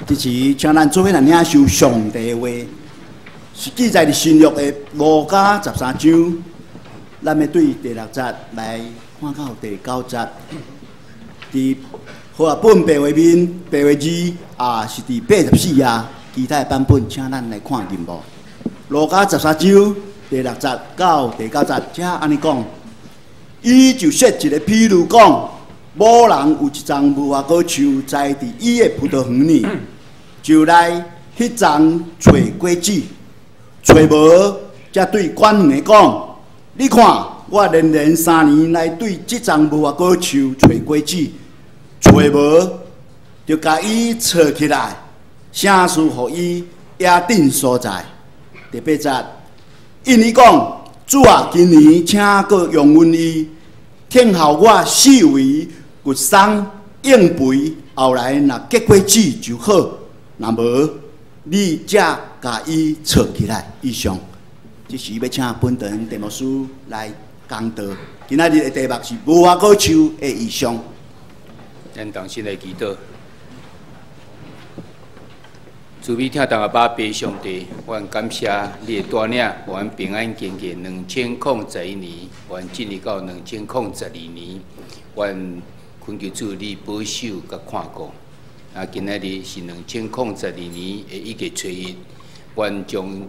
這時請咱做伙來領受上帝的話，是記載佇新約的路加十三章，咱欲對第六節來看到第九節。佇和合本白話面白話字也是佇84頁，其他的版本請咱來看銀幕。路加十三章第六節到第九節，遮按呢講，伊就設一个比喻講，某人有一叢無花果樹栽佇伊的葡萄園裡，就來彼叢揣果子，揣無，才對管園的講：你看，我連連3年來對這叢無花果樹揣果子，揣無，就共伊鋤起來，啥事予伊野鎮所在。第八節，應伊講：主啊，今年請閣容允伊，聽候我四圍掘鬆用肥，後來若結果子就好，若無，你才共伊鋤起來。以上，這時欲請本堂鄭牧師來講道。今仔日的題目是無花果樹的異象。咱同心來祈禱。慈悲疼痛的阿爸上帝，阮感謝你的帶領，予阮平安經過2011年，阮進入到2012年，阮懇求主你保守佮看顧。啊，今仔日是2012年的1月初1，阮將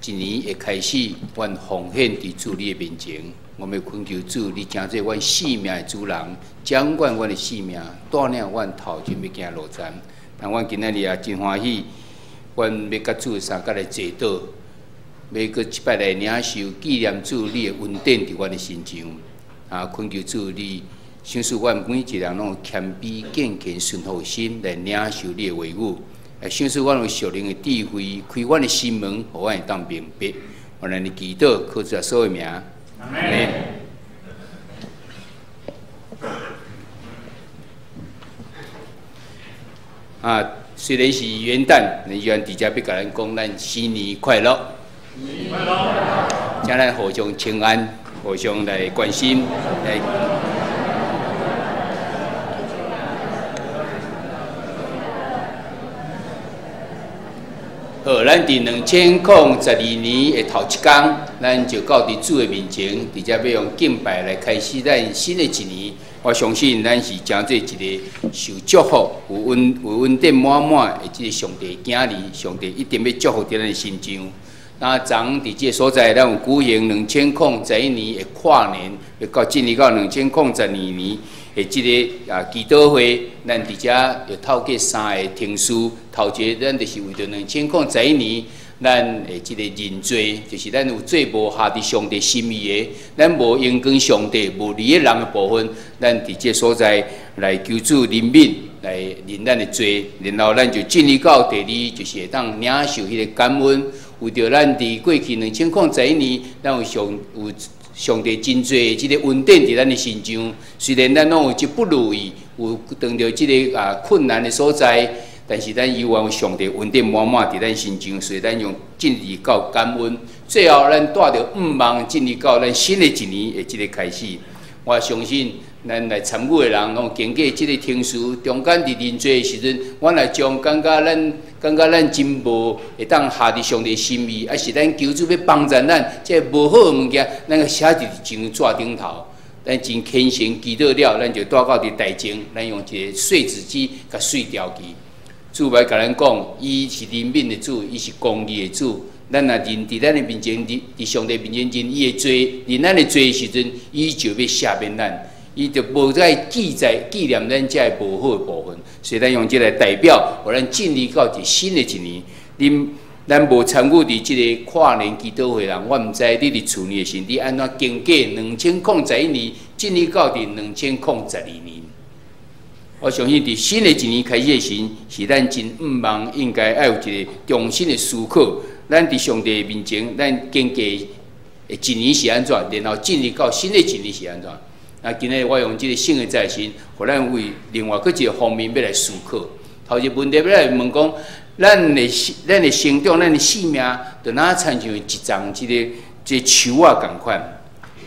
一年的開始，阮奉獻佇主你的面前。我們懇求主，你成做阮生命的主人，掌管阮的生命，帶領阮頭前欲行路程。但阮今仔日也真歡喜，阮欲佮主相佮來坐倒，欲閣一擺來領受紀念主你的恩典佇阮的身上。啊，懇求主你賞賜阮每一個人攏有謙卑、敬虔、順服的心來領受你的話語，來賞賜阮有屬靈的智慧，開阮的心門，予阮會當明白。阮按呢祈禱，靠主耶穌的名。阿們。啊，雖然是元旦，但是阮佇遮欲共咱講，咱新年快樂。新年快樂。請咱互相請安，互相來關心，來。好，咱佇2012年的頭一工，咱就到佇主的面前，佇遮欲用敬拜來開始咱新的一年。我相信咱是成做一个受祝福、有恩典滿滿的這个上帝囝兒，上帝一定欲祝福佇咱的身上。那昨佇這个所在，咱有舉行2011年的跨年，欲到進入到2012年的這个祈禱會，咱佇遮又透過三个程序，頭一个咱就是為著2011年，咱的這个認罪，就是咱有做無合佇上帝心意的，咱無榮光上帝，無利益人的部分，咱佇這个所在來求主憐憫，來認咱的罪，然後咱就進入到第二，就是會當領受彼个感恩，為著咱佇過去2011年，咱有上帝真濟的這个恩典佇咱的身上，雖然咱攏有這不如意，有遇著這个困難的所在。但是咱猶原有上帝恩典滿滿佇咱身上，所以咱用進入到感恩。最後，咱帶著向望進入到咱新的一年的這个開始。我相信咱來參與的人，攏經過這个程序，中間佇認罪的時陣，阮來將感覺咱真無會當合佇上帝心意，抑是咱求主欲幫助咱，這个無好的物件，咱共寫佇一張紙頂頭。咱真虔誠祈禱了，咱就帶到佇台前，咱用一个碎紙機共碎掉去。主欲共咱講，伊是憐憫的主，伊是公義的主。咱若認佇咱的面前，佇上帝面前認伊的罪，認咱的罪的時陣，伊就欲赦免咱，伊就無再記載紀念咱這个無好的部分。所以咱用這个代表，予咱進入到一新的一年。恁咱無參與佇這个跨年祈禱會人，我毋知你佇厝裡的時，你按怎經過2011年，進入到佇2012年。我相信，佇新的一年開始的時，是咱真向望應該愛有一个重新的思考。咱佇上帝面前，咱經過的一年是按怎，然後進入到新的一年是按怎。那今日我用這个聖的在心，予咱為另外閣一个方面欲來思考。頭一个問題欲來問講，咱的成長、咱的生命，就若親像一叢這个樹仔仝款，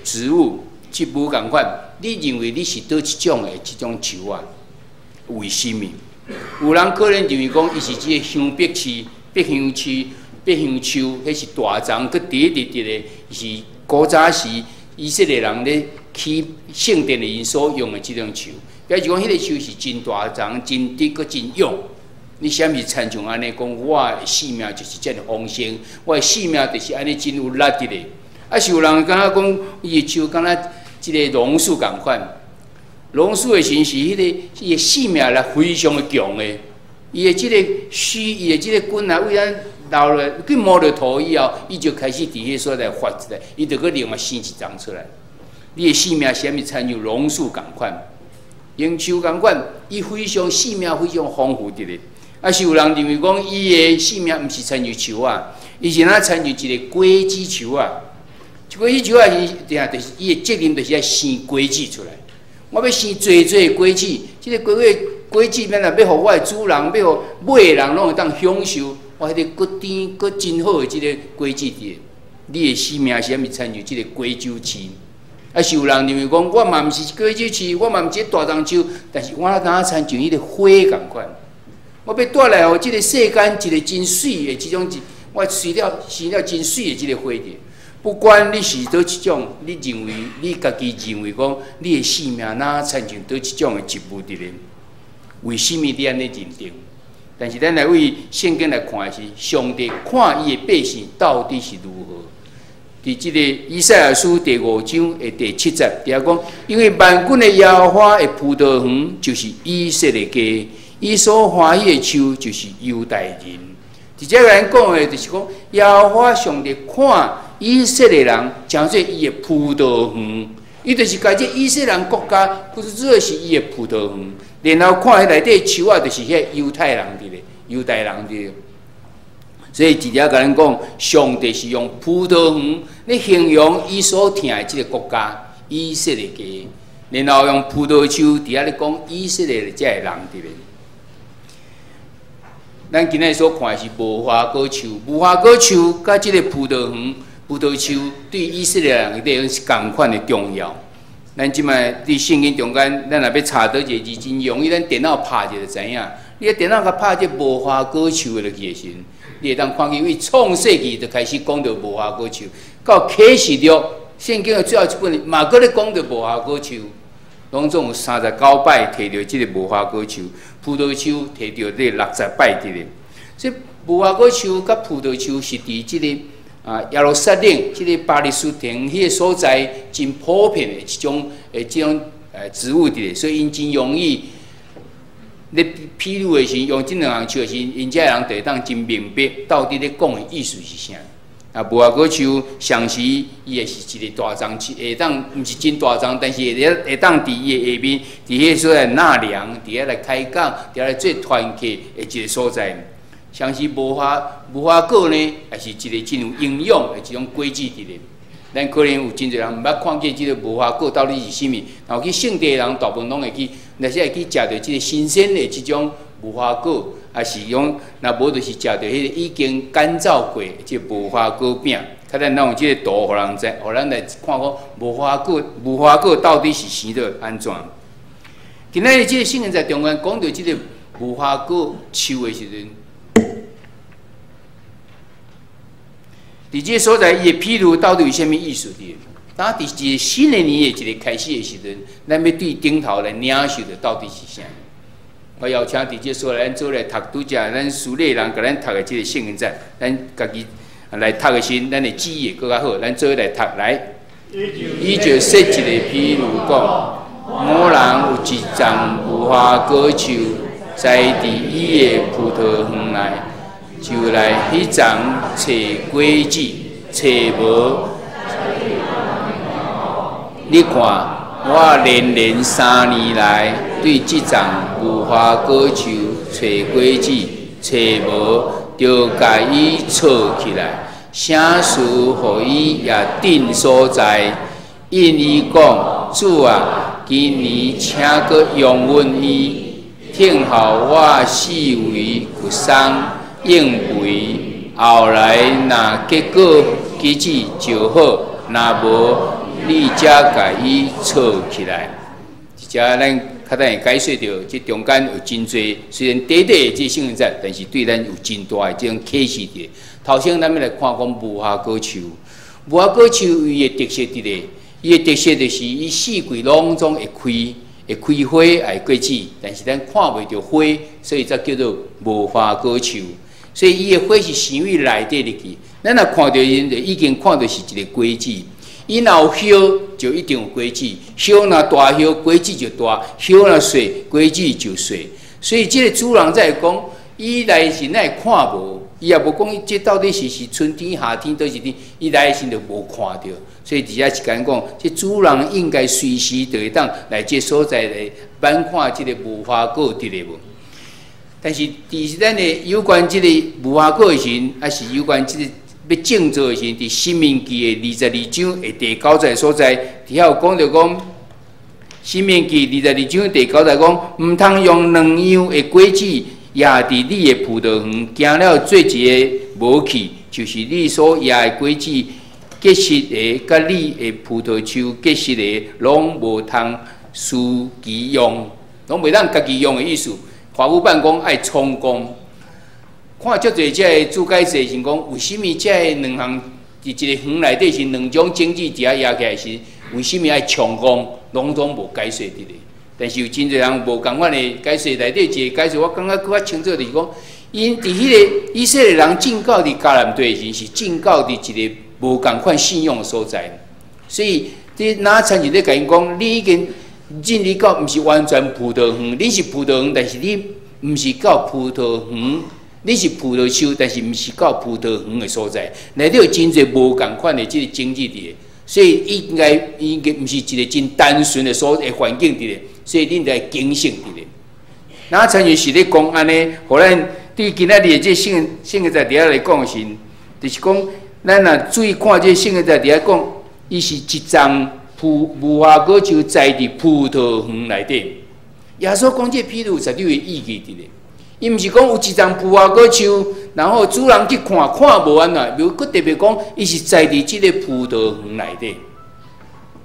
植物、植物仝款。你認為你是佗一種的這種樹仔？為啥物？有人可能認為講，伊是這个香柏樹、柏香樹、柏香樹，彼是大叢，閣直直直的，是古早時以色列人咧起聖殿的𪜶所用的這種樹。表示講，彼个樹是真大叢、真直、閣真勇。你啥物親像按呢講，我的性命就是遮爾豐盛，我的性命就是按呢真有力的咧。啊，是有人感覺講，伊的樹敢若這个榕樹仝款，榕樹的時是彼个伊的生命力非常的強的，伊的這个須，伊的這個根啊，為咱留落去摸著土以後，伊就開始佇彼所在發出來，伊就閣另外生一叢出來。你的生命啥物親像榕樹仝款，榕樹仝款，伊非常生命非常豐富佇咧。啊，是有人認為講，伊的生命毋是親像樹仔，伊是若親像一个果子樹仔。果子樹仔是，定就是伊的責任就是愛生果子出來。我欲生濟濟果子，這个果子果子免若欲予我的主人，欲予買的人攏會當享受。我彼个閣甜閣真好的這个果子佇。你的生命是啥物親像這个果子樹？啊，是有人認為講，我嘛毋是果子樹，我嘛毋是大樟樹，但是我敢若親像彼个花仝款。我欲帶來予這个世間一个真媠的這種，我生了生了真媠的這个花佇。不管你是佗一種，你認為你家己認為講，你的生命若親像佗一種的植物佇咧？為啥物你按呢認定？但是咱來為聖經來看的是，上帝看伊的百姓到底是如何？佇這个以賽亞書第五章的第七節，佇遐講，因為萬軍的耶和華的葡萄園就是以色列家，伊所歡喜的樹就是猶大人。佇遮來講的，就是講耶和華上帝看以色列人，稱做伊的葡萄園，伊就是共這以色列人國家，不是主要是伊的葡萄園。然後看彼內底樹仔，就是彼猶太人佇咧，猶大人佇咧。所以直接共咱講，上帝是用葡萄園來形容伊所疼的這个國家以色列家，然後用葡萄樹佇遐咧講以色列的這个人佇咧。咱今仔所看的是無花果樹，無花果樹佮這个葡萄園、葡萄樹對以色列人來講是仝款的重要。咱這擺佇聖經中間，咱若欲查佗一个字真容易，咱電腦拍一下就知影。你佇電腦共拍這無花果樹的落去的時陣，你會當看見為創世記就開始講著無花果樹，到啟示錄聖經的最後一本嘛，閣咧講著無花果樹，攏總有39擺提著這个無花果樹，葡萄樹提著這60擺佇咧。所以無花果樹佮葡萄樹是佇這个耶路撒冷這个巴勒斯坦彼个所在真普遍的一種的這種植物佇咧，所以𪜶真容易咧譬喻的時，用這兩項樹的時，𪜶遮人就會當真明白到底咧講的意思是啥。啊，無花果樹上時伊會是一个大樟樹，會當毋是真大樟，但是會會當佇伊的下面，佇彼个所在納涼，佇遐來開講，佇遐來做團契的一个所在。像是無花果呢，也是一个真有營養的一種果子佇咧。咱可能有真濟人毋捌看過這个無花果到底是啥物，然後去聖地的人大部分攏會去，若是會去食著這个新鮮的這種無花果，抑是講若無就是食著彼个已經乾燥過的這个無花果餅。較咱用這个圖予人知，予咱來看講無花果到底是生做按怎。今仔日這个聖經在中間講著這个無花果樹的時陣，佇這个所在，伊的譬喻到底有啥物意思？佇當佇一個新的年的一个開始的時陣，咱欲對頂頭來領受的到底是啥？我邀請佇這所在，咱做來讀拄才咱書禮人共咱讀的這个聖經節，咱家己來讀的時，咱的記憶會閣較好。咱做伙來讀來，伊就設一个譬喻講，某人有一叢無花果樹，栽佇伊的葡萄園內。就來彼叢揣果子，揣無。你看，我連連3年來對這叢無花果樹揣果子，揣無，就共伊鋤起來。啥事予伊也鎮所在？應伊講：主啊，今年請閣容允伊，聽候我四圍掘鬆應肥，後來若結果果子就好，若無，你才共伊鋤起來。這咱較等會解說著，這中間有真濟，雖然短短的這聖經節，但是對咱有真大的這種啟示佇。頭先咱欲來看講無花果樹，無花果樹伊的特色佇咧，伊的特色就是伊四季攏總會開，會開花會結子，但是咱看袂著花，所以才叫做無花果樹。所以伊的花是生於內底入去，咱若看著伊，就已經看著是一個果子。伊若有葉，就一定有果子；葉若大葉，果子就大；葉若細，果子就細。所以這個主人才會講，伊來時咱會看無，伊也無講這到底是春天、夏天，佗一天，伊來時就無看著。所以佇遮是共講，這主人應該隨時就會當來這所在來挽看這個無花果佇咧無。但是佇咱的有關這個無花果的時，抑是有關這個欲種植的時，佇申命記的二十二章的第九節所在，佇遐有講著講，申命記二十二章第九節講，毋通用兩樣的果子掖佇你的葡萄園，驚了做一个無去，就是你所掖的果子結實的，佮你的葡萄樹結實的，攏無通私己用，攏袂當家己用的意思。華語版講愛充公，看足濟這个注解者是講，為啥物這个兩項佇一个園內底是兩種種子佇遐掖起來時，為啥物愛充公，攏總無解說佇咧。但是有真濟人無仝款的解說，內底一個解說，我感覺閣較清楚，就是講，𪜶佇彼个以色列人進到佇迦南地時，是進到佇一個無仝款信仰的所在，所以佇哪親像咧共𪜶講，你已經進入到毋是完全葡萄園，你是葡萄園，但是你毋是到葡萄園，你是葡萄樹，但是毋是到葡萄園的所在，內底有真濟無仝款的這個種子佇咧，所以應該應該毋是一個真單純的所的環境佇咧，所以恁著愛謹慎佇咧。哪親像是咧講按呢，予咱對今仔日的這聖經節佇遐來講時，就是講咱若注意看這聖經節佇遐講，伊是一叢葡無花果樹栽佇葡萄園內底。耶穌講這個譬喻絕對有意義佇咧，伊毋是講有一叢無花果樹，然後主人去看看無按怎，無閣特別講，伊是栽佇這個葡萄園內底。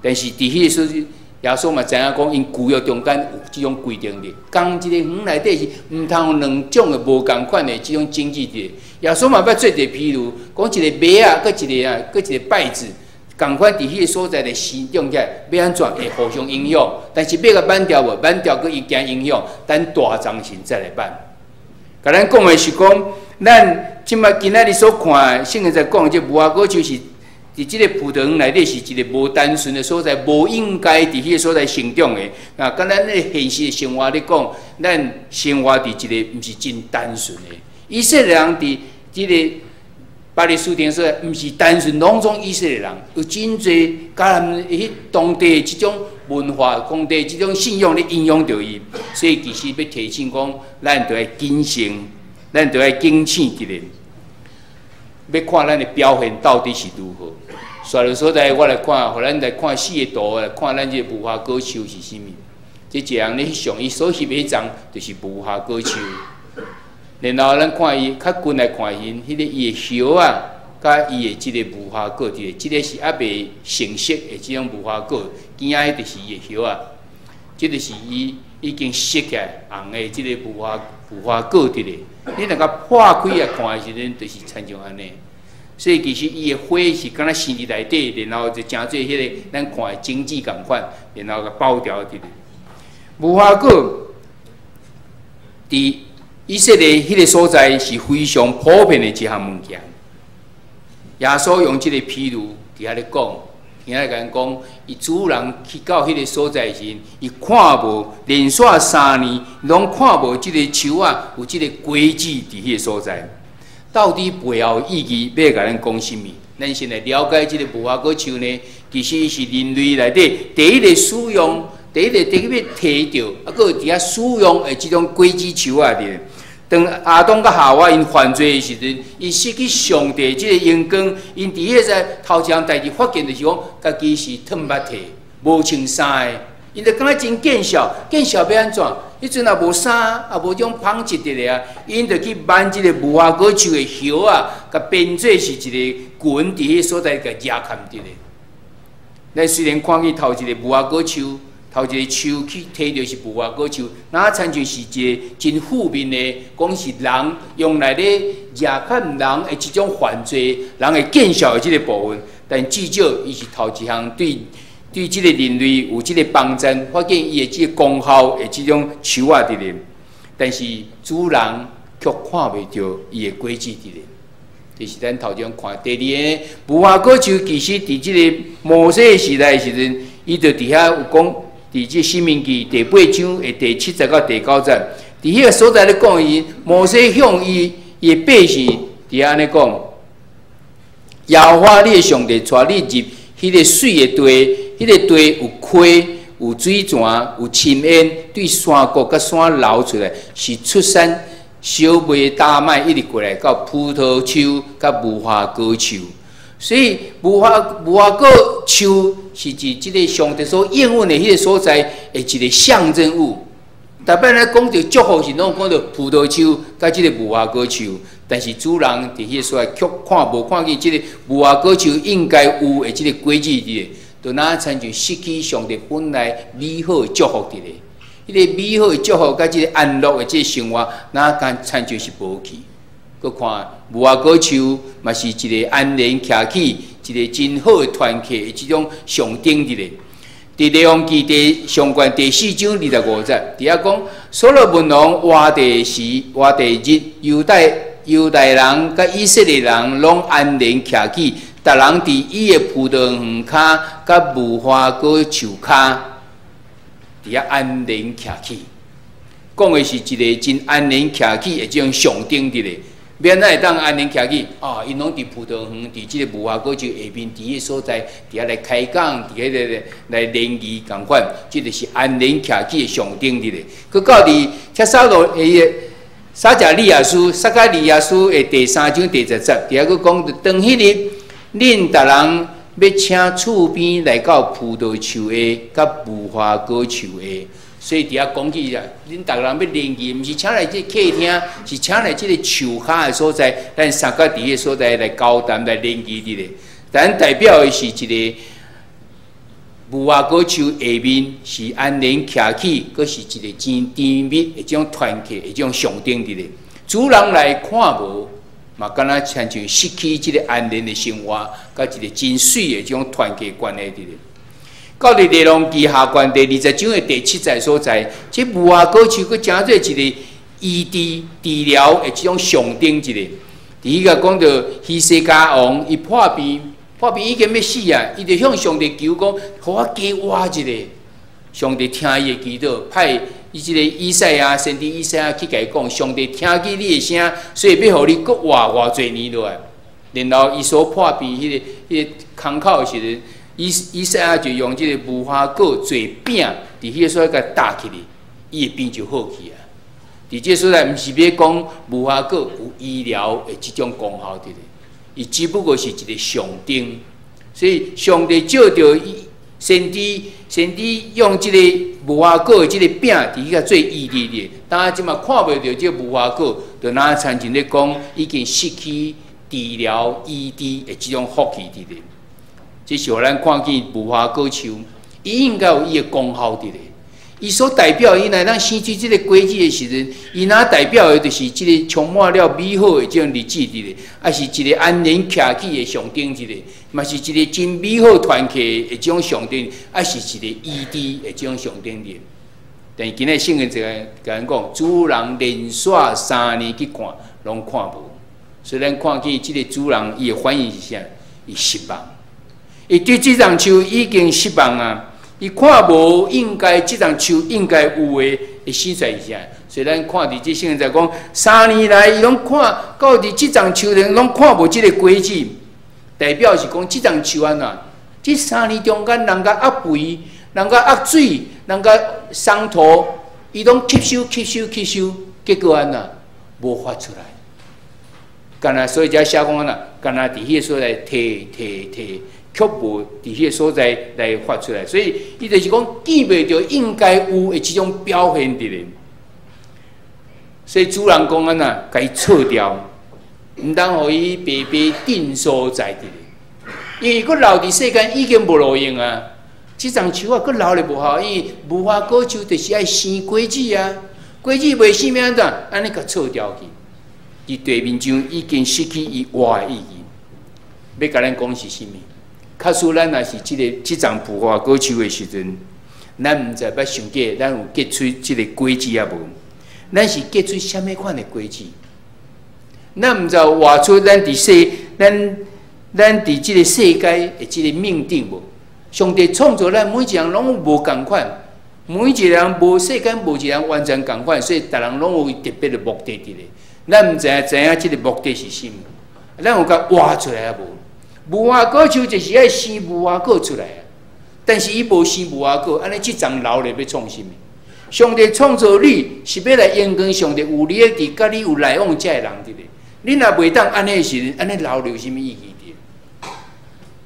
但是佇彼個時陣，耶穌嘛知影講，𪜶舊約中間有這種規定佇，仝一个園內底是毋通有兩種的無仝款的這種種子佇。耶穌嘛捌做一個譬喻，講一個麥仔，閣一個啊，閣一個稗子。仝款佇彼個所在來生長起來，欲按怎會互相影響？但是欲共挽掉無？挽掉閣伊驚影響，等大叢時再來挽。共咱講的是講，咱這擺今仔日所看，聖經在講這無花果樹是佇這个葡萄園內底是一個無單純的所在，無應該佇彼個所在成長的。啊，佮咱咧現實的生活咧講，咱生活佇一个毋是真單純的。以色列人佇這个巴勒斯坦所在，毋是單純攏總以色列人，有真濟迦南彼當地的這種文化、當地這種信仰咧影響著伊，所以其實欲提醒講，咱著愛謹慎，咱著愛警醒一下，欲看咱的表現到底是如何。煞落所在，我來看，予咱來看四個圖，來看咱這個無花果樹是啥物。這一個人咧翕相，伊所翕的彼叢就是無花果樹。然後咱看伊較近來看伊，彼个伊的葉仔，佮伊的這个無花果佇咧，這个是猶未成熟的這種無花果，邊仔彼就是伊的葉仔，這就是伊已經熟起來紅的這个無花果佇咧。你若共破開來看的時陣，就是親像按呢。所以其實伊的花是敢若生佇內底，然後就成做彼个咱看的種子仝款，然後共包牢佇咧。無花果佇以色列彼个所在是非常普遍的一項物件。耶穌用這个譬喻佇遐咧講，佇遐共𪜶講，伊主人去到彼个所在時，伊看無連續3年，攏看無這个樹仔有這个果子佇彼个所在。到底背後意義欲共咱講啥物？咱先來了解這个無花果樹呢，其實是人類內底第一個使用、第一個特別提著，閣有佇遐使用的這種果子樹仔佇。當亞當佮夏娃𪜶犯罪的時陣，𪜶失去上帝這個榮光，𪜶佇彼个在頭一項代誌發現就是講，家己是褪目體，無穿衫的，𪜶就感覺真見笑，見笑欲按怎？彼陣也無衫，也無這種紡織佇咧啊，𪜶就去挽這个無花果樹的葉仔，共編做是一个裙，佇彼个所在共遮蓋佇咧。咱雖然看見頭一个無花果樹，頭一個樹去提著是無花果樹，若親像是一個真負面的，講是人用來咧惹看人的這種犯罪，人會見笑的這個部分。但至少伊是頭一項對這個人類有這個幫助，發現伊的這個功效的這種樹仔佇咧。但是主人卻看袂著伊的果子佇咧。這是咱頭前看第二个無花果樹，其實佇這个摩西時代的時陣，伊就佇遐有講，佇這申命記第八章的第七節到第九節，佇彼个所在咧講伊，摩西向伊的百姓佇遐按呢講：耶和華你的上帝帶你入彼个媠的地，彼个地有溪、有水泉、有深淵，對山谷佮山流出來，是出產小麥、大麥，一直過來到葡萄樹佮無花果樹。所以無花果樹是指這个上帝所應允的彼个所在的一个象徵物。逐擺咧講著祝福時，攏講著葡萄樹佮這个無花果樹，但是主人佇彼个所在卻看無看見這个無花果樹應該有的這个果子佇咧，就若親像失去上帝本來美好的祝福佇咧。彼个美好的祝福佮這个安樂的這个生活，若敢親像是無去。閣看無花果樹嘛是一个安然徛起，一个真好的團契的這種象徵佇咧。佇列王紀第上卷第四章25節，佇遐講所羅門王活地時，活地日，猶大人佮以色列人攏安然徛起，逐人佇伊的葡萄園跤佮無花果樹跤，佇遐安然徛起。講的是一个真安然徛起的這種象徵佇咧。欲按怎會當安然徛起？啊，𪜶攏佇葡萄園，佇這个無花果樹下面，佇彼个所在，佇遐來開講，佇彼个來聯誼仝款，這就是安然徛起的象徵佇咧。閣到佇帖撒羅彼个撒迦利亞書，撒迦利亞書的第三章第10節，佇遐閣講，當彼日，恁逐人欲請厝邊來到葡萄樹下，佮無花果樹下。所以佇遐講起啊，恁逐人欲聯誼，毋是請來這个客廳，是請來這个樹跤的所在，咱三个佇彼个所在來交談、來聯誼佇咧。咱代表的是一个無花果樹下面是安然徛起，閣是一个真甜蜜的這種團契的這種象徵佇咧。主人來看無，嘛敢若親像失去這个安然的生活，佮一个真媠的這種團契關係佇咧。到佇列王紀下卷第20章的第七節所在，這無花果樹閣成做一个醫治治療的這種象徵一个。佇彼个講著希西家王伊破病，破病已經欲死啊！伊就向上帝求講，予我加活一下。上帝聽伊的祈禱，派伊這个以賽亞先知以賽亞去共伊講，上帝聽見你的聲，所以欲予你閣活偌濟年落來。然後伊所破病彼个空口的時陣，以賽亞就用這个無花果做餅，佇彼个所在共搭起來，伊的病就好去啊。佇這个所在，毋是欲講無花果有醫療的這種功效佇咧，伊只不過是一个象徵。所以上帝借著先知，先知用這个無花果的這个餅，佇彼个做醫治的。當這馬看袂著這个無花果，就若親像咧講已經失去治療醫治的這種福氣佇咧。這是予咱看見無花果樹，伊應該有伊的功效佇咧。伊所代表，伊若咱生出這个果子的時陣，伊若代表的就是這个充滿了美好的這種日子佇咧，抑是一个安然徛起的象徵一个，嘛是一个真美好團契的這種象徵，抑是一个醫治的這種象徵佇。但是今日聖經這个共咱講，主人連續3年去看，攏看無。所以咱看見這个主人伊的反應是啥？伊失望。伊對這叢樹已經失望啊！伊看無應該這叢樹應該有的的生出來是啥？所以咱看佇這聖經在講，3年來伊攏看到佇這叢樹頂攏看無這个果子，代表是講這叢樹按怎？這三年中間，人共壓肥，人共壓水，人共鬆土，伊攏吸收、吸收、吸收，結果按怎？無發出來。敢若所以才寫講按怎？敢若佇彼个所在退退退。卻無佇彼个所在來發出來，所以伊就是講見袂著應該有的這種表現佇咧。所以主人講按怎，共伊鑿掉，毋通予伊白白鎮所在佇咧，因為閣留佇世間已經無路用啊。這這叢樹仔閣留咧無效，因為無花果樹就是愛生果子啊，果子袂生欲按怎？按呢共銼掉去。佇地面上已經失去伊活的意義。欲共咱講是啥物？假使咱若是這个這叢無花果樹的時陣，咱毋知捌想過，咱有結出這个果子啊無？咱是結出啥物款的果子？咱毋知有活出咱佇這个世界的這个命定無？上帝創造咱每一个人攏無仝款，每一个人無世間無一個人完全仝款，所以逐人攏有伊特別的目的佇咧。咱毋知影知影這个目的是啥物？咱有共活出來啊無？無花果樹就是愛生無花果出來啊，但是伊無生無花果，按呢這叢留咧欲創啥物？上帝創造你是欲來榮光上帝，有你佇佮你有來往遮的人佇咧。你若袂當按呢時陣，按呢留咧有啥物意義佇？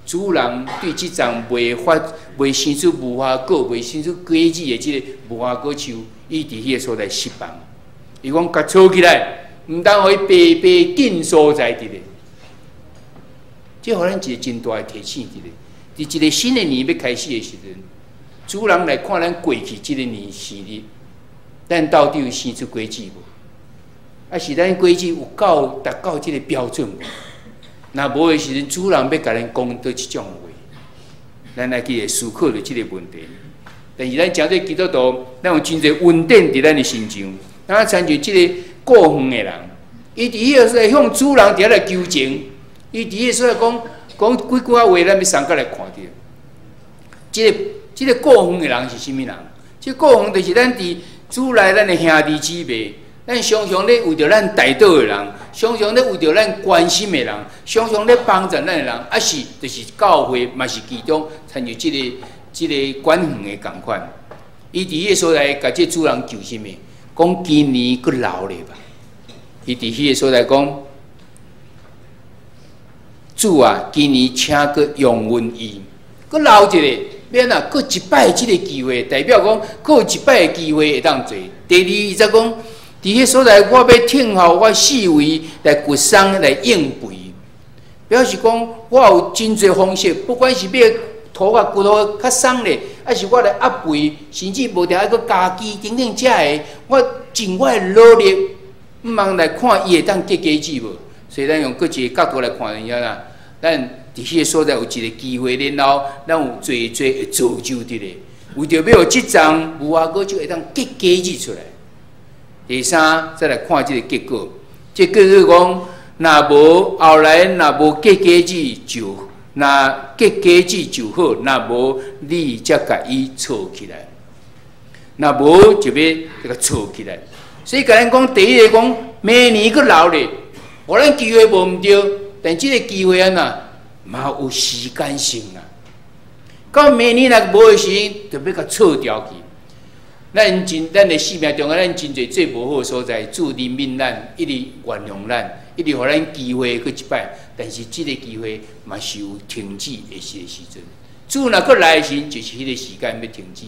主人對這叢未發、未生出無花果、未生出果子的這个無花果樹，伊佇彼个所在失望。伊講共銼起來，毋通予伊白白進所在佇咧。這予咱一个真大的提醒佇咧。佇一个新的年欲開始的時陣，主人來看咱過去這个年生日，咱到底有生出果子無？啊是咱果子有夠達到這个標準無？若無的時陣，主人欲共咱講佗一種話，咱來去思考著這个問題。但是咱成做基督徒，咱有真濟恩典佇咱的身上。咱親像這个顧園的人，伊佇彼個所在向主人佇遐來求情，伊佇彼個所在講講幾句仔話，咱欲相佮來看著。這个顧園的人是啥物人？這個顧園就是咱佇主內咱的兄弟姊妹。咱常常咧為著咱代禱的人，常常咧為著咱關心的人，常常咧幫助咱的人，啊是就是教會嘛是其中，親像這个管園的仝款。伊佇彼个所在，共這主人求啥物？講今年閣留咧吧。伊佇彼个所在講，主啊，今年請閣容阮伊，閣留一下，欲按怎？閣一擺這个機會，代表講閣有一擺的機會會當做。第二，伊則講，佇彼所在，我欲聽候我四圍來掘鬆來應肥，表示講我有真濟方式，不管是欲土較骨頭較鬆咧，抑是我來壓肥，甚至無定愛閣加機等等遮个，我盡我的努力，毋茫來看伊會當結果子無？所以咱用閣一个角度來看，啥啦？咱佇彼个所在有一个機會，然後咱有濟濟會造就佇咧，為著欲予這叢無花果樹會當結果子出來。第三，再來看這个結果。這結果講，若無後來若無結果子就，若結果子就好，若無你才共伊銼起來。若無就欲共銼起來。所以共咱講，第一个講，明年閣留咧，予咱機會無毋對，但這个機會按怎嘛有時間性啊。到明年若無的時陣，就欲共銼掉去。咱的生命中啊，咱真濟做無好的所在，主憐憫咱，一直原諒咱，一直予咱機會閣一擺。但是這个機會嘛是有停止的時陣。主若閣來的時陣，就是彼个時間欲停止。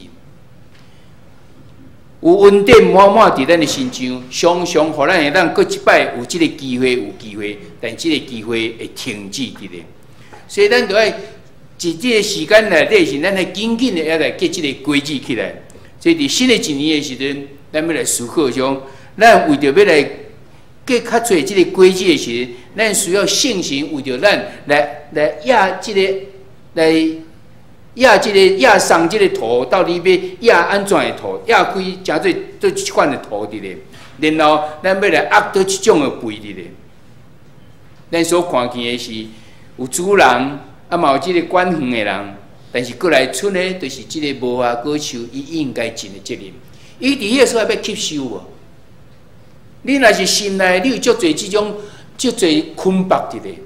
有恩典滿滿佇咱的身上，常常予咱會當閣一擺有這个機會，有機會，但這个機會會停止佇咧。所以咱著愛佇這个時間內底是，咱愛緊緊的來結這个果子起來。所以佇新的一年的時陣，咱欲來思考講，咱為著欲來結較濟這个果子的時陣，咱需要聖神為著咱來壓這个來壓這个壓鬆這个土，到底欲壓按怎的土？壓開誠濟佗一款的土佇咧，然後咱欲來壓佗一種的肥佇咧。咱所看見的是有主人，啊嘛有這个管園的人。但是閣來出呢，就是這个無花果樹，伊應該盡的責任。伊佇彼个所在欲吸收無？你若是心內你有足濟這種足濟捆縛佇咧，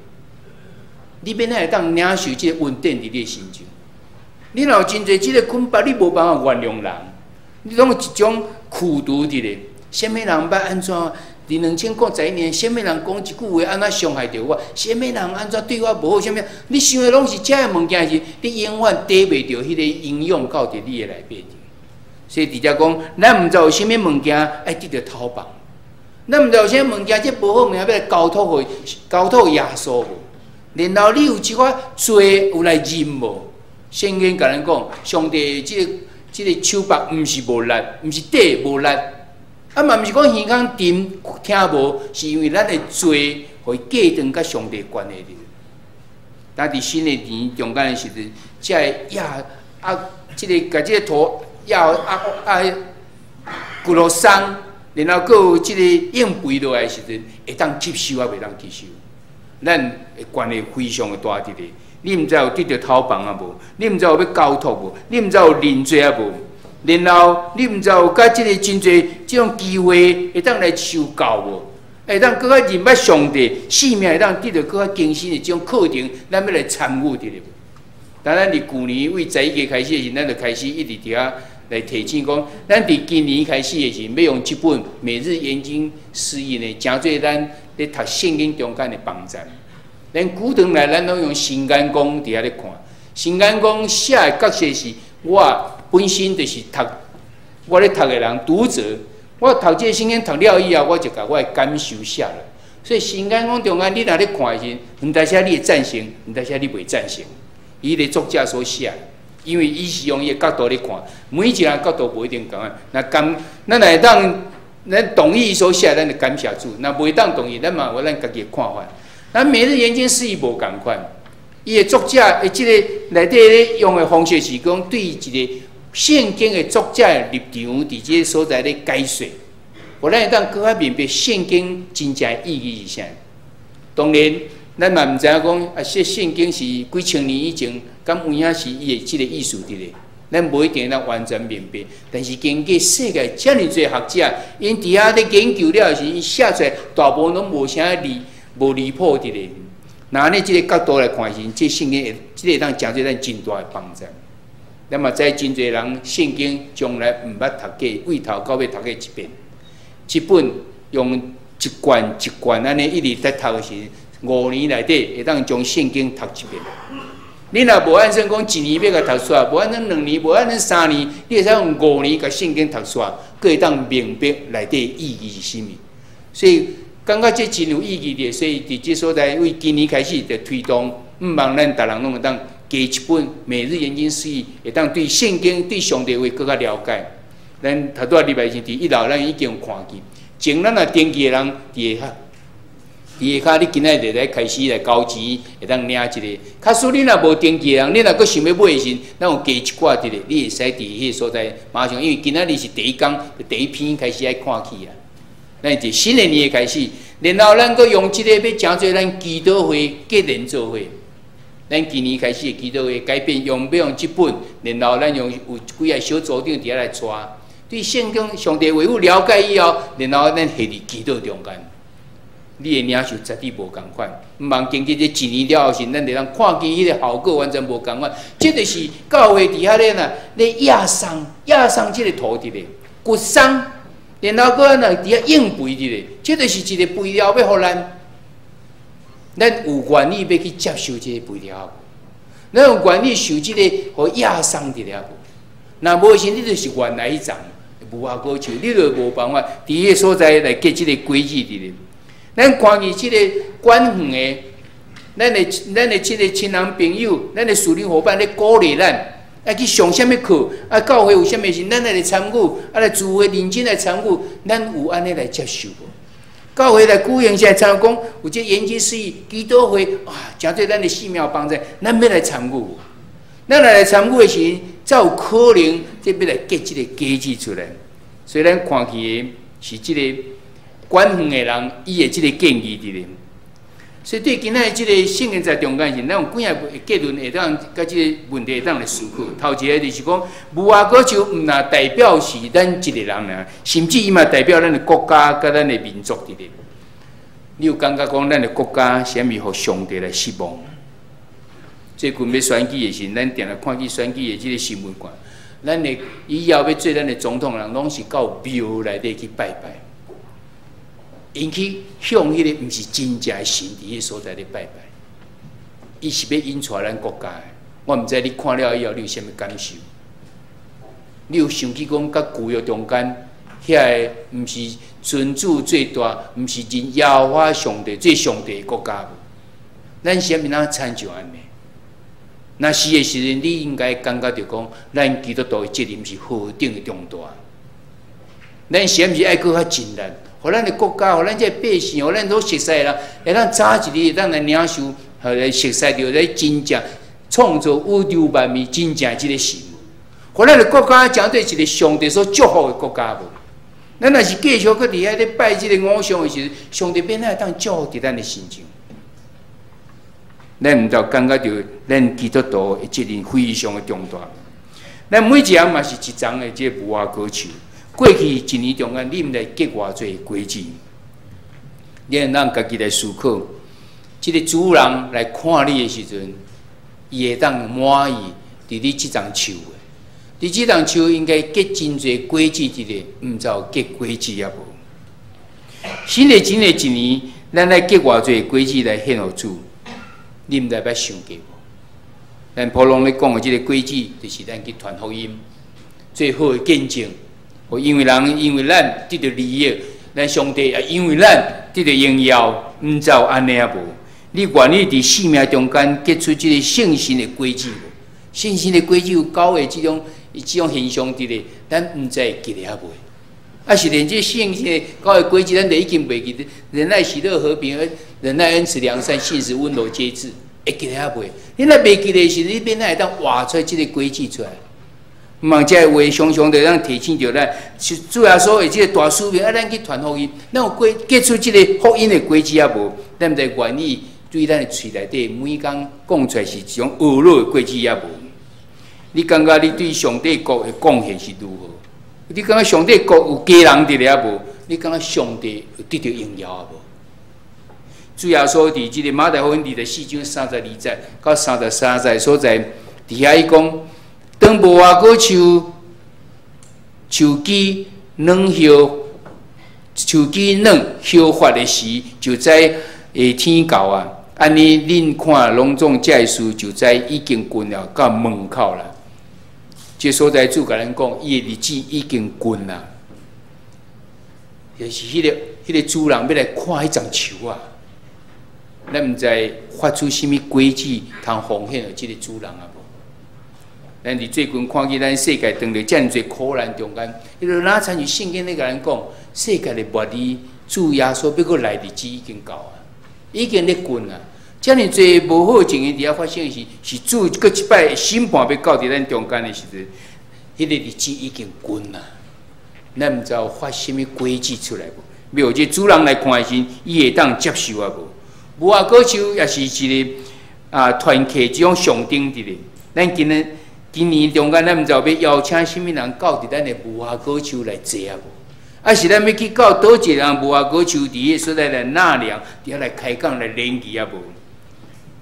你欲哪會當領受這个恩典佇你的身上？你若有真濟這个捆縛，你無辦法原諒人，你攏有一種苦毒佇咧。啥物人捌按怎？佇2011年，啥物人講一句話按怎傷害著我？啥物人按怎對我無好？啥物？你想的攏是遮个物件時，你永遠得袂著彼个營養到佇你的內底。所以佇遮講，咱毋知有啥物物件愛得著偷放，咱毋知有啥物件這無好物件欲來交託予交託耶穌無？然後你有這款罪有來認無？聖經共咱講，上帝這個手縛毋是無力，毋是短無力，啊嘛毋是講耳孔沉聽無，是因為咱的罪，予伊隔斷佮上帝關係的。但佇新的年中間的時陣，才會壓啊，這個共這個土壓啊啊骨頭鬆，然後閣有這個硬肥落來的時陣，會當吸收抑袂當吸收。咱的關係非常的大佇咧。你毋知有得著頭房啊無？你毋知有欲交託無？你毋知有認罪啊無？然後你毋知有佮這個真濟這種機會會當來受教無？會當閣較認捌上帝，生命會當得著閣較更新的這種課程，咱欲來參與佇咧無？當咱佇舊年為11月開始的時，咱就開始一直佇遐來提醒講，咱佇今年開始的時，欲用這本每日研經釋義呢，成做咱咧讀聖經中間的幫助。咱古轉來，咱攏用新眼光佇遐咧看。新眼光寫的角色是，我本身就是讀，我咧讀的人，讀者。我讀這個聖經讀了以後，我就共我的感受寫落。所以新眼光中間，你若咧看的時，毋但是你會贊成，毋但是你袂贊成。伊个作者所寫，因為伊是用伊的角度咧看，每一個人角度無一定仝款。若甘，咱若會當，咱同意伊所寫，咱就感謝主；若袂當同意，咱嘛有咱家己的看法。咱每日研經釋義無仝款，伊的作者的這個內底咧用的方式是講對一個聖經的作者的立場，佇這個所在咧解說，予咱會當閣較明白聖經真正的意義是啥。當然，咱嘛毋知影講啊，這聖經是幾千年以前，敢有影是伊的這個意思佇咧？咱無一定會當完全明白。但是經過世界遮爾濟學者，𪜶佇遐咧研究了時，寫出來大部分攏無啥離無離譜佇咧。若按呢這個角度來看時，這聖經會這個會當成做咱真大的幫助。咱嘛知真濟人聖經從來毋捌讀過，為頭到尾讀過一遍。這本用一卷一卷按呢一直在讀的時，5年內底會當將聖經讀一遍。你若無按算講一年欲共讀煞，無按算2年，無按算3年，你會使用五年共聖經讀煞，閣會當明白內底意義是啥物。所以感覺這真有意義的，所以佇這所在為今年開始就推動，毋望咱逐人攏會當加一本每日研經釋義，會當對聖經、對上帝話閣較了解。咱頭拄仔禮拜時佇一樓，咱已經有看見，前咱若登記的人佇下骹。佇下跤，你今仔日來開始來交錢，會當領一個。假使你若無登記的人，你若閣想欲買的時，咱有加一寡佇咧，你會使佇彼個所在馬上，因為今仔日是第一工，第一篇開始愛看起啊。咱是新的年的開始，然後咱閣用這個欲成做咱祈禱會結連做伙。咱今年開始的祈禱會改變，用欲用這本，然後咱用有幾个小組長佇遐來帶。對聖經上帝話有了解以後，然後咱下佇祈禱中間，你的領受絕對無仝款。毋望經過這一年了後時，咱就通看見彼個效果完全無仝款。這就是教會佇遐咧呐，咧壓鬆壓鬆這個土地咧，骨鬆，然後閣若佇遐應肥佇咧，這就是一個肥料欲予咱。咱有願意欲去接受這個肥料無？咱有願意受這個予壓鬆佇咧無？若無時，你就是原來彼層無花果樹，你就無辦法佇彼個所在來結這個果子佇咧。咱看見這個遠遠的，咱的這個親人朋友，咱的屬靈夥伴咧鼓勵咱，愛去上啥物課，啊，教會有啥物事，咱來來參與，啊，來聚會認真來參與，咱有按呢來接受無？教會來舉行啥參與講有這研經釋義祈禱會，啊，成做咱的生命幫助，咱欲來參與無？咱來參與的時，才有可能這欲來結這個果子出來。所以咱看見的是這個遠遠的人，伊的這個建議佇咧。所以對今仔這個聖經在中間時，咱有幾仔結論會當佮這個問題會當來思考。頭一个就是講，無花果樹毋若代表是咱一個人爾，甚至伊嘛代表咱的國家佮咱的民族佇咧。你有感覺講咱的國家啥物予上帝來失望？最近欲選舉的時，咱定定看見選舉的這個新聞看，咱的以後欲做咱的總統人，攏是到廟內底去拜拜。𪜶去向彼个毋是真正的神佇彼个所在咧拜拜，伊是欲引帶咱國家的。我毋知你看了以後，你有啥物感受？你有想起講，佮舊約中間遐個毋是尊主最大，毋是認耶和華上帝做上帝的國家無？咱啥物通親像按呢？若是的時陣，你應該感覺著講，咱基督徒的責任是何等的重大。咱是毋是愛閣較盡力，予咱的國家，予咱這个百姓，予咱所熟似的人，會當早一日會當來領受，來熟似著來真正創造宇宙萬物真正這个神。予咱的國家成做一個上帝所祝福的國家無？咱若是繼續閣佇遐咧拜這个偶像的時陣，上帝欲怎會當祝福佇咱的身上？咱毋知感覺著咱基督徒的責任非常的重大。咱每一人嘛是一叢的這个無花果樹。過去一年中間，你毋知結偌濟果子。你會當家己來思考，這个主人來看你的時陣，伊會當滿意佇你這叢樹的。佇這叢樹應該結真濟果子，佇咧，毋知有結果子抑無？新的一年一年，咱來結偌濟果子來獻予主，你毋知捌想過無？咱普攏咧講的這个果子，就是咱去傳福音最好的見證。因為人因為咱得著利益，咱上帝也因為咱得著榮耀，毋知有按呢抑無？你願意佇生命中間結出這个聖神的果子無？聖神的果子有九个這種現象佇咧，咱毋知會記得抑未？啊，是連這聖神的九个果子，咱就已經袂記得。仁愛、喜樂、和平、忍耐、恩慈、良善、信實、溫柔、節制，會記得抑未？你若袂記得時，你欲怎會當活出這个果子出來？毋茫這个話常常就咱提醒著咱，是主耶穌的這个大使命，啊，咱去傳福音，咱有果結出這个福音的果子抑無？咱毋知願意對咱的喙內底每工講出來是一種惡劣的果子抑無？你感覺你對上帝國的貢獻是如何？你感覺上帝國有加人佇咧抑無？你感覺上帝有得著榮耀抑無？主耶穌佇這个馬太福音24章32節到33節所在，佇遐伊講：當無花果樹樹枝軟葉，樹枝軟葉發的時，就知夏天到啊。按呢，恁看攏總這个事，就知已經近了，到門口啦。這所在主共咱講，伊的日子已經近啦。就是彼個主人欲來看彼叢樹啊，咱毋知發出啥物果子通奉獻予這个主人啊無？咱佇最近看見咱世界當著遮爾濟苦難中間，彼个若親像聖經咧共咱講，世界的末日，主耶穌欲閣來日子已經到啊，已經咧近啊。遮爾濟無好情形佇遐發生時，是主閣一擺審判欲到佇咱中間的時陣，彼個日子已經近啊。咱毋知有發啥物果子出來無？欲予這主人來看的時，伊會當接受啊無？無花果樹也是一个啊團契這種象徵佇咧。咱今日今年中間，咱毋知有欲邀請啥物人到佇咱的無花果樹來坐啊無？抑是咱欲去到佗一個人無花果樹佇彼个所在來納涼，佇遐來開講來聯誼啊無？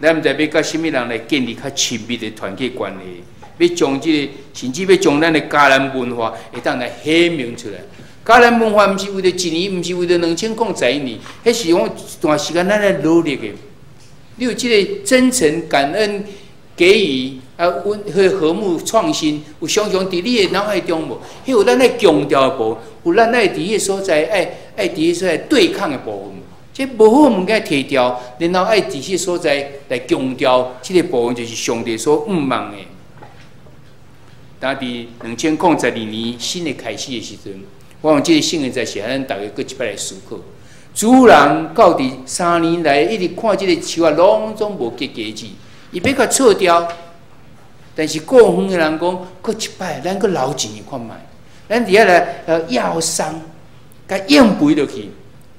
咱毋知欲佮啥物人來建立較親密的團契關係，欲將這个，甚至欲將咱的迦南文化會當來顯明出來。迦南文化毋是為著一年，毋是為著2011年，彼是講一段時間咱來努力的。你有這个真誠感恩給予啊，溫彼和睦創新，有常常佇你的腦海中無？彼有咱愛強調的部分，有咱愛佇彼个所在愛佇彼個所在對抗的部分。這無好物件提掉，然後愛佇彼個所在來強調這个部分，就是上帝所向望的。當佇2012年新的開始的時陣，我用這个聖經在是咱逐家閣一擺來思考。主人到佇3年來一直看這个樹仔，攏總無結果子，伊欲共鋤掉。但是顧園的人講，閣一擺，咱閣留一年看覓，咱佇遐來抑桑，共養肥落去。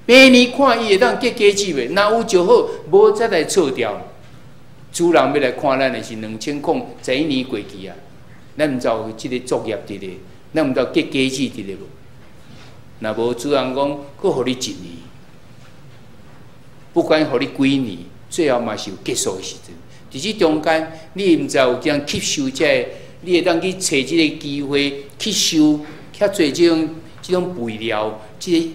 明年看伊會當結果子袂？若有就好，無再來鋤掉。主人欲來看咱的是2011年過去啊，咱毋知有這个作業佇咧，咱毋知有結果子佇咧無？若無主人講，閣予你一年，不管予你幾年，最後嘛是有結束的時陣。佇這中間，你毋知有通吸收這个，你會當去揣這个機會吸收較濟這種肥料，這个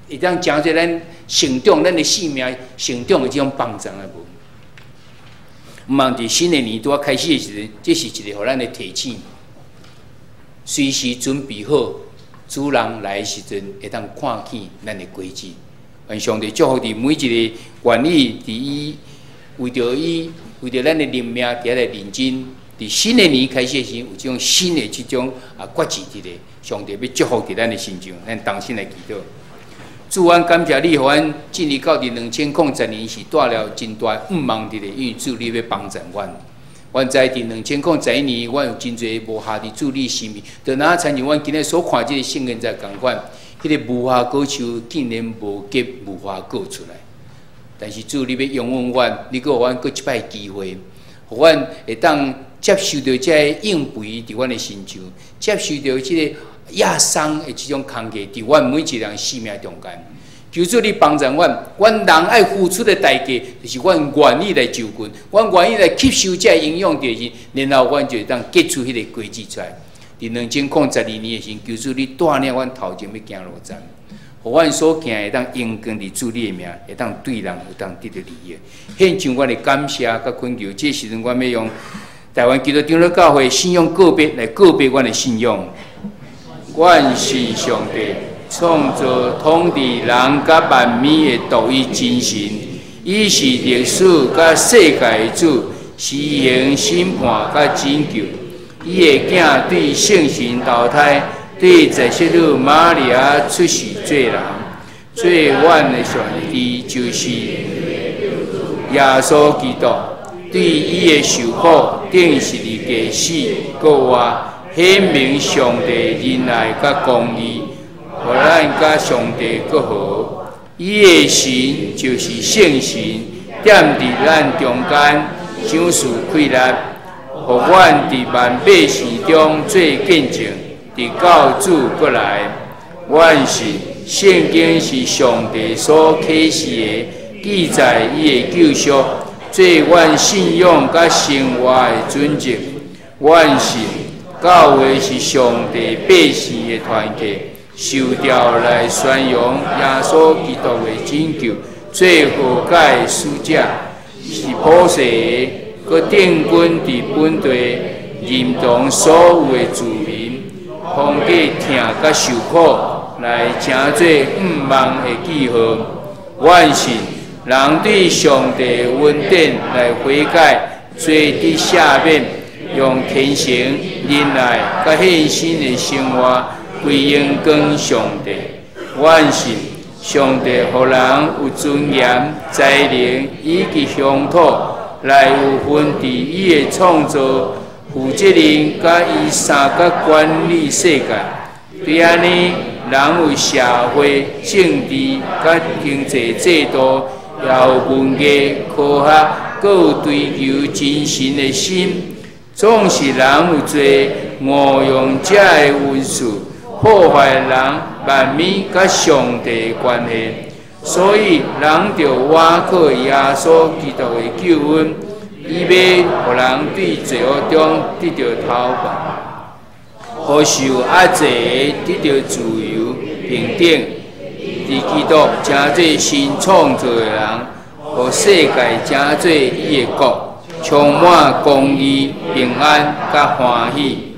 會當成做咱成長、咱的生命成長的這種幫助啊無？毋茫佇新的年拄仔開始的時陣，這是一個予咱的提醒，隨時準備好，主人來的時陣會當看見咱的果子。願上帝祝福佇每一個願意佇伊為著伊。為著咱的靈命佇遐來認真，佇新的年開始的時，有這種新的這種決志佇咧，上帝欲祝福佇咱的身上，咱同心來祈禱。主，阮感謝你，予阮進入到佇2010年是帶了真大毋望佇咧，因為主你欲幫助阮。阮知佇2011年，阮有真濟無合佇主你心意，就若親像阮今日所看這个聖經在仝款，彼个無花果樹竟然無結無花果出來。但是主，你欲容忍阮，你閣予阮閣一擺機會，予阮會當接受著這个應培佇阮的身上，接受著這个亞桑的這種工課佇阮每一個人生命中間。求主你幫助阮，阮人愛付出的代價，就是阮願意來就近，阮願意來吸收這个營養，就是然後阮就會當結出彼個果子出來。佇2012年的時，求主你帶領阮頭前欲行路站，予阮所行會當榮光佇主你的名，會當對人有當得著利益。獻上阮的感謝佮懇求，這時陣阮欲用台灣基督長老教會信仰告白來告白阮的信仰。阮信上帝，創造統治人佮萬物的獨一真神，伊是歷史佮世界的主，施行審判佮拯救。伊的囝對聖神投胎，對十聖女瑪利亞出世做人，做阮的上帝就是耶穌基督。對伊的受苦、釘十字架死、復活，顯明上帝仁愛佮公義，予咱佮上帝閣和。伊的神就是聖神，踮佇咱中間，賞賜氣力，予阮佇萬百姓中做見證，直到主閣來。阮信聖經是上帝所啟示的，記載伊的救贖，做阮信仰佮生活的準則。阮信教會是上帝百姓的團體，受召來宣揚耶穌基督的拯救，做和解的使者，是普世的，閣定根佇本地，認同所有的住民，通過疼佮受苦來成做向望的記號。阮信人對上帝的恩典來悔改，罪得赦免，用虔誠、仁愛佮獻身的生活歸榮光上帝。阮信上帝予人有尊嚴、才能以及鄉土來有份佇伊的創造，負責任佮伊相佮管理世界。對按呢，人有社會、政治佮經濟制度，也有文藝、科學，閣有追求真神的心。總是人有濟誤用這个恩賜，破壞人萬物佮上帝的關係。所以人著倚靠耶穌基督的救恩，伊欲予人對罪惡中得著逃脫，予受壓制的得著自由平等。佇基督成做新創造的人，予世界成做伊的國，充滿公義、平安佮歡喜。